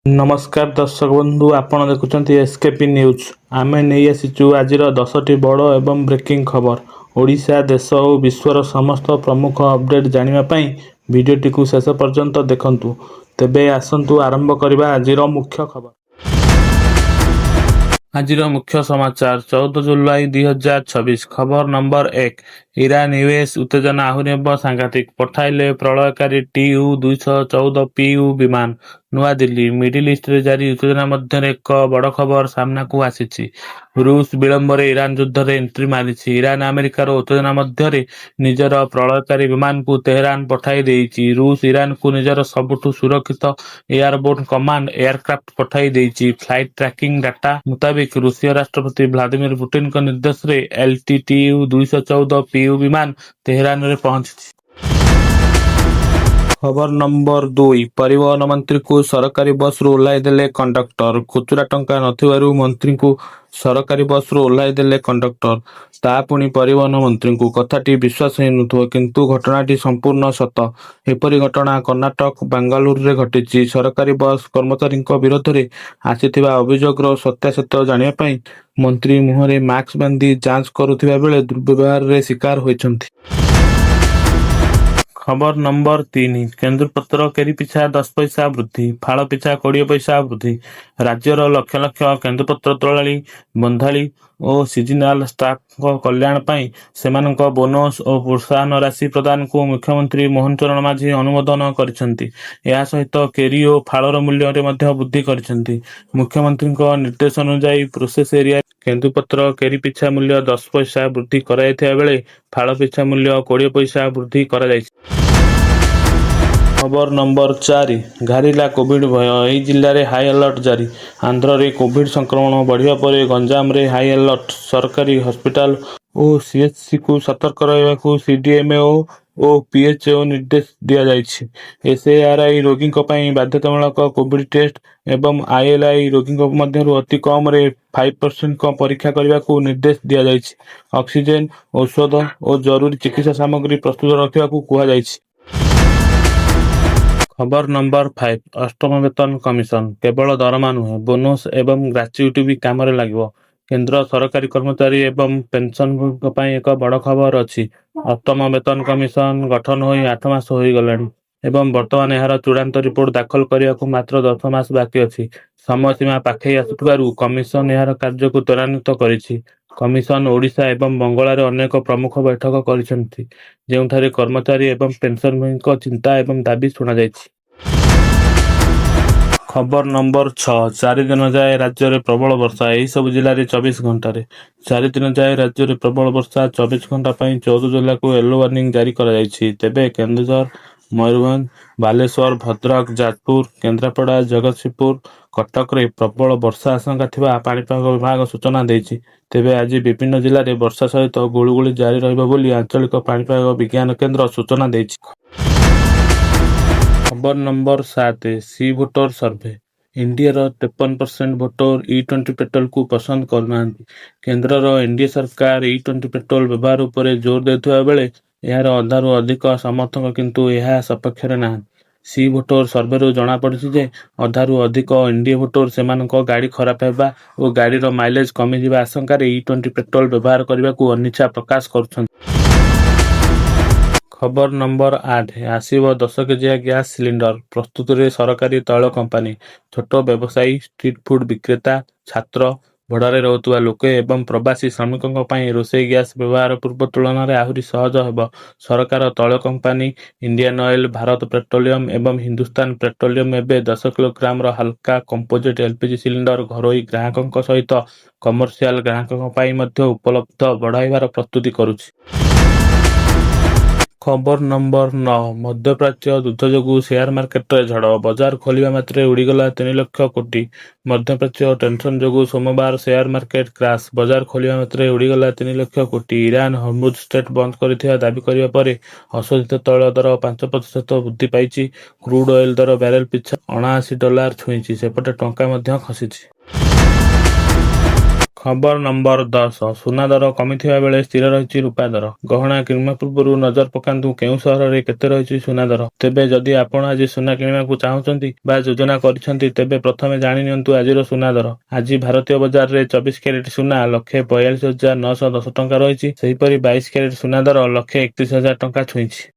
ନମସ୍କାର ଦର୍ଶକ ବନ୍ଧୁ, ଆପଣ ଦେଖୁଛନ୍ତି ଏସ୍କେପି ନ୍ୟୁଜ୍। ଆମେ ନେଇ ଆସିଛୁ ଆଜିର 10ଟି ବଡ଼ ଏବଂ ବ୍ରେକିଂ ଖବର। ଓଡ଼ିଶା, ଦେଶ ଓ ବିଶ୍ୱର ସମସ୍ତ ପ୍ରମୁଖ ଅପଡେଟ୍ ଜାଣିବା ପାଇଁ ଭିଡ଼ିଓଟିକୁ ଶେଷ ପର୍ଯ୍ୟନ୍ତ ଦେଖନ୍ତୁ। ତେବେ ଆସନ୍ତୁ ଆରମ୍ଭ କରିବା ଆଜିର ମୁଖ୍ୟ ଖବର। ଆଜିର ମୁଖ୍ୟ ସମାଚାର, 14 ଜୁଲାଇ 2026। ଖବର ନମ୍ବର 1, ଇରାନ ୟୁଏସ୍ ଉତ୍ତେଜନା ଆହୁରି ହେବ ସାଂଘାତିକ, ପଠାଇଲେ ପ୍ରଳୟଙ୍କାରୀ TU 214 PU ବିମାନ। ନୂଆଦିଲ୍ଲୀ, ମିଡିଲ ଇଷ୍ଟରେ ଜାରି ଉତ୍ତେଜନା ମଧ୍ୟରେ ଏକ ବଡ଼ ଖବର ସାମ୍ନାକୁ ଆସିଛି। ରୁଷ ବିଳମ୍ବରେ ଇରାନ ଯୁଦ୍ଧରେ ଏଣ୍ଟ୍ରି ମାରିଛି। ଇରାନ ଆମେରିକାର ଉତ୍ତେଜନା ମଧ୍ୟରେ ନିଜର ପ୍ରଳୟଙ୍କାରୀ ବିମାନକୁ ତେହେରାନ ପଠାଇ ଦେଇଛି। ରୁଷ ଇରାନକୁ ନିଜର ସବୁଠୁ ସୁରକ୍ଷିତ ଏୟାରବୋର୍ନ କମାଣ୍ଡ ଏୟାରକ୍ରାଫ୍ଟ ପଠାଇ ଦେଇଛି। ଫ୍ଲାଇଟ୍ ଟ୍ରାକିଂ ଡାଟା ମୁତାବିକ, ରୁଷୀୟ ରାଷ୍ଟ୍ରପତି ଭ୍ଲାଦିମିର ପୁଟିନଙ୍କ ନିର୍ଦ୍ଦେଶରେ ଏଲଟି TU 214 PU ବିମାନ ତେହେରାନରେ ପହଞ୍ଚିଛି। ଖବର ନମ୍ବର 2, ପରିବହନ ମନ୍ତ୍ରୀଙ୍କୁ ସରକାରୀ ବସ୍ରୁ ଓହ୍ଲାଇ ଦେଲେ କଣ୍ଡକ୍ଟର। ଖୁଚୁରା ଟଙ୍କା ନଥିବାରୁ ମନ୍ତ୍ରୀଙ୍କୁ ସରକାରୀ ବସ୍ରୁ ଓହ୍ଲାଇ ଦେଲେ କଣ୍ଡକ୍ଟର। ତା ପୁଣି ପରିବହନ ମନ୍ତ୍ରୀଙ୍କୁ। କଥାଟି ବିଶ୍ୱାସ ହେଉନଥିବ, କିନ୍ତୁ ଘଟଣାଟି ସମ୍ପୂର୍ଣ୍ଣ ସତ। ଏପରି ଘଟଣା କର୍ଣ୍ଣାଟକ ବାଙ୍ଗାଲୁରୁରେ ଘଟିଛି। ସରକାରୀ ବସ୍ କର୍ମଚାରୀଙ୍କ ବିରୋଧରେ ଆସିଥିବା ଅଭିଯୋଗର ସତ୍ୟାସତ୍ୟ ଜାଣିବା ପାଇଁ ମନ୍ତ୍ରୀ ମୁହଁରେ ମାସ୍କ ବାନ୍ଧି ଯାଞ୍ଚ କରୁଥିବା ବେଳେ ଦୁର୍ବ୍ୟବହାରରେ ଶିକାର ହୋଇଛନ୍ତି। ଖବର ନମ୍ବର 3, କେନ୍ଦୁପତ୍ର କେରି ପିଛା 10 ପଇସା ବୃଦ୍ଧି, ଫାଳ ପିଛା 20 ପଇସା ବୃଦ୍ଧି। ରାଜ୍ୟର ଲକ୍ଷ ଲକ୍ଷ କେନ୍ଦୁପତ୍ର ତୋଳାଳି, ବନ୍ଧାଳି ଓ ସିଜିନାଲ ଷ୍ଟାଫଙ୍କ କଲ୍ୟାଣ ପାଇଁ ସେମାନଙ୍କ ବୋନସ ଓ ପ୍ରୋତ୍ସାହନ ରାଶି ପ୍ରଦାନକୁ ମୁଖ୍ୟମନ୍ତ୍ରୀ ମୋହନ ଚରଣ ମାଝୀ ଅନୁମୋଦନ କରିଛନ୍ତି। ଏହା ସହିତ କେରି ଓ ଫାଳର ମୂଲ୍ୟରେ ମଧ୍ୟ ବୃଦ୍ଧି କରିଛନ୍ତି। ମୁଖ୍ୟମନ୍ତ୍ରୀଙ୍କ ନିର୍ଦ୍ଦେଶ ଅନୁଯାୟୀ ପ୍ରୋସେସ ଏରିଆ କେନ୍ଦୁପତ୍ର କେରି ପିଛା ମୂଲ୍ୟ 10 ପଇସା ବୃଦ୍ଧି କରାଯାଇଥିବା ବେଳେ ଫାଳ ପିଛା ମୂଲ୍ୟ 20 ପଇସା ବୃଦ୍ଧି କରାଯାଇଛି। ଖବର ନମ୍ବର 4, ଘାରିଲା କୋଭିଡ ଭୟ, ଏହି ଜିଲ୍ଲାରେ ହାଇ ଆଲର୍ଟ ଜାରି। ଆନ୍ଧ୍ରରେ କୋଭିଡ ସଂକ୍ରମଣ ବଢ଼ିବା ପରେ ଗଞ୍ଜାମରେ ହାଇ ଆଲର୍ଟ। ସରକାରୀ ହସ୍ପିଟାଲ ଓ ସିଏଚସିକୁ ସତର୍କ ରହିବାକୁ ସିଡିଏମଓ ଓ ପିଏଚଓ ନିର୍ଦ୍ଦେଶ ଦିଆଯାଇଛି। ଏସଆରଆଇ ରୋଗୀଙ୍କ ପାଇଁ ବାଧ୍ୟତାମୂଳକ କୋଭିଡ ଟେଷ୍ଟ ଏବଂ ଆଇଏଲଆଇ ରୋଗୀଙ୍କ ମଧ୍ୟରୁ ଅତି କମରେ 5%ଙ୍କ ପରୀକ୍ଷା କରିବାକୁ ନିର୍ଦ୍ଦେଶ ଦିଆଯାଇଛି। ଅକ୍ସିଜେନ, ଔଷଧ ଓ ଜରୁରୀ ଚିକିତ୍ସା ସାମଗ୍ରୀ ପ୍ରସ୍ତୁତ ରଖିବାକୁ କୁହାଯାଇଛି। ଖବର ନମ୍ବର 5, ଅଷ୍ଟମ ବେତନ କମିଶନ, କେବଳ ଦରମା ନୁହେଁ, ବୋନସ ଏବଂ ଗ୍ରାଚ୍ୟୁଇଟି ବି କାମରେ ଲାଗିବ। କେନ୍ଦ୍ର ସରକାରୀ କର୍ମଚାରୀ ଏବଂ ପେନ୍ସନଭୋଗୀଙ୍କ ପାଇଁ ଏକ ବଡ଼ ଖବର ଅଛି। ଅଷ୍ଟମ ବେତନ କମିଶନ ଗଠନ ହୋଇ 8 ମାସ ହୋଇଗଲାଣି ଏବଂ ବର୍ତ୍ତମାନ ଏହାର ଚୂଡ଼ାନ୍ତ ରିପୋର୍ଟ ଦାଖଲ କରିବାକୁ ମାତ୍ର 10 ମାସ ବାକି ଅଛି। ସମୟସୀମା ପାଖେଇ ଆସୁଥିବାରୁ କମିଶନ ଏହାର କାର୍ଯ୍ୟକୁ ତ୍ୱରାନ୍ୱିତ କରିଛି। କମିଶନ ଓଡ଼ିଶା ଏବଂ ବଙ୍ଗଳାରେ ଅନେକ ପ୍ରମୁଖ ବୈଠକ କରିଛନ୍ତି, ଯେଉଁଠାରେ କର୍ମଚାରୀ ଏବଂ ପେନ୍ସନଭୋଗୀଙ୍କ ଚିନ୍ତା ଏବଂ ଦାବି ଶୁଣାଯାଇଛି। ଖବର ନମ୍ବର 6, 4 ଦିନ ଯାଏ ରାଜ୍ୟରେ ପ୍ରବଳ ବର୍ଷା, ଏହିସବୁ ଜିଲ୍ଲାରେ 24 ଘଣ୍ଟାରେ। 4 ଦିନ ଯାଏ ରାଜ୍ୟରେ ପ୍ରବଳ ବର୍ଷା। 24 ଘଣ୍ଟା ପାଇଁ 14 ଜିଲ୍ଲାକୁ ୟେଲୋ ୱାର୍ଣ୍ଣିଂ ଜାରି କରାଯାଇଛି। ତେବେ କେନ୍ଦୁଝର, ମୟୂରଭଞ୍ଜ, ବାଲେଶ୍ୱର, ଭଦ୍ରକ, ଯାଜପୁର, କେନ୍ଦ୍ରାପଡ଼ା, ଜଗତସିଂହପୁର, କଟକରେ ପ୍ରବଳ ବର୍ଷା ଆଶଙ୍କା ଥିବା ପାଣିପାଗ ବିଭାଗ ସୂଚନା ଦେଇଛି। ତେବେ ଆଜି ବିଭିନ୍ନ ଜିଲ୍ଲାରେ ବର୍ଷା ସହିତ ଗୁଳୁଗୁଳି ଜାରି ରହିବ ବୋଲି ଆଞ୍ଚଳିକ ପାଣିପାଗ ବିଜ୍ଞାନ କେନ୍ଦ୍ର ସୂଚନା ଦେଇଛି। ଖବର ନମ୍ବର 7, ସି ଭୋଟର ସର୍ଭେ, ଏନଡିଏର 53% ଭୋଟର ଇ-20 ପେଟ୍ରୋଲକୁ ପସନ୍ଦ କରୁନାହାନ୍ତି। କେନ୍ଦ୍ରର ଏନଡିଏ ସରକାର ଇ-20 ପେଟ୍ରୋଲ ବ୍ୟବହାର ଉପରେ ଜୋର ଦେଉଥିବା ବେଳେ ଏହାର ଅଧାରୁ ଅଧିକ ସମର୍ଥକ କିନ୍ତୁ ଏହା ସପକ୍ଷରେ ନାହାନ୍ତି। ସି ଭୋଟର ସର୍ଭେରୁ ଜଣାପଡ଼ିଛି ଯେ ଅଧାରୁ ଅଧିକ ଏନଡିଏ ଭୋଟର ସେମାନଙ୍କ ଗାଡ଼ି ଖରାପ ହେବା ଓ ଗାଡ଼ିର ମାଇଲେଜ କମିଯିବା ଆଶଙ୍କାରେ ଇ-20 ପେଟ୍ରୋଲ ବ୍ୟବହାର କରିବାକୁ ଅନିଚ୍ଛା ପ୍ରକାଶ କରୁଛନ୍ତି। ଖବର ନମ୍ବର 8, ଆସିବ 10 କେଜିଆ ଗ୍ୟାସ ସିଲିଣ୍ଡର, ପ୍ରସ୍ତୁତିରେ ସରକାରୀ ତୈଳ କମ୍ପାନୀ। ଛୋଟ ବ୍ୟବସାୟୀ, ଷ୍ଟ୍ରିଟ୍ ଫୁଡ୍ ବିକ୍ରେତା, ଛାତ୍ର, ଭଡ଼ାରେ ରହୁଥିବା ଲୋକେ ଏବଂ ପ୍ରବାସୀ ଶ୍ରମିକଙ୍କ ପାଇଁ ରୋଷେଇ ଗ୍ୟାସ ବ୍ୟବହାର ପୂର୍ବ ତୁଳନାରେ ଆହୁରି ସହଜ ହେବ। ସରକାର ତୈଳ company Indian oil, Bharat petroleum ଏବଂ ହିନ୍ଦୁସ୍ତାନ ପେଟ୍ରୋଲିୟମ ଏବେ 10 କିଲୋଗ୍ରାମର ହାଲକା କମ୍ପୋଜିଟ୍ ଏଲପିଜି ସିଲିଣ୍ଡର ଘରୋଇ ଗ୍ରାହକଙ୍କ ସହିତ କମର୍ସିଆଲ ଗ୍ରାହକଙ୍କ ପାଇଁ ମଧ୍ୟ ଉପଲବ୍ଧ ବଢ଼ାଇବାର ପ୍ରସ୍ତୁତି କରୁଛି। ଖବର ନମ୍ବର 9, ମଧ୍ୟପ୍ରାଚ୍ୟ ଯୁଦ୍ଧ ଯୋଗୁଁ ସେୟାର ମାର୍କେଟରେ ଝଡ଼, ବଜାର ଖୋଲିବା ମାତ୍ରେ ଉଡ଼ିଗଲା 3 ଲକ୍ଷ କୋଟି। ମଧ୍ୟପ୍ରାଚ୍ୟ ଟେନସନ ଯୋଗୁଁ ସୋମବାର ସେୟାର ମାର୍କେଟ କ୍ରାଶ। ବଜାର ଖୋଲିବା ମାତ୍ରେ ଉଡ଼ିଗଲା 3 ଲକ୍ଷ କୋଟି। ଇରାନ ହର୍ମୁଜ ଷ୍ଟ୍ରେଟ୍ ବନ୍ଦ କରିଥିବା ଦାବି କରିବା ପରେ ଅଶୋଧିତ ତୈଳ ଦର 5% ବୃଦ୍ଧି ପାଇଛି। କ୍ରୁଡ୍ ଅଏଲ ଦର ବ୍ୟାରେଲ ପିଛା 79 ଡଲାର ଛୁଇଁଛି। ସେପଟେ ଟଙ୍କା ମଧ୍ୟ ଖସିଛି। ଖବର ନମ୍ବର 10। ସୁନା ଦର କମିଥିବା ବେଳେ ସ୍ଥିର ରହିଛି ରୂପା ଦର। ଗହଣା କିଣିବା ପୂର୍ବରୁ ନଜର ପକାନ୍ତୁ କେଉଁ ସହରରେ କେତେ ରହିଛି ସୁନା ଦର। ତେବେ ଯଦି ଆପଣ ଆଜି ସୁନା କିଣିବାକୁ ଚାହୁଁଛନ୍ତି ବା ଯୋଜନା କରିଛନ୍ତି, ତେବେ ପ୍ରଥମେ ଜାଣି ନିଅନ୍ତୁ ଆଜିର ସୁନା ଦର। ଆଜି ଭାରତୀୟ ବଜାରରେ 24 କ୍ୟାରେଟ ସୁନା 1,42,910 ଟଙ୍କା ରହିଛି। ସେହିପରି 22 କ୍ୟାରେଟ ସୁନା ଦର 1,31,000 ଟଙ୍କା ଛୁଇଁଛି।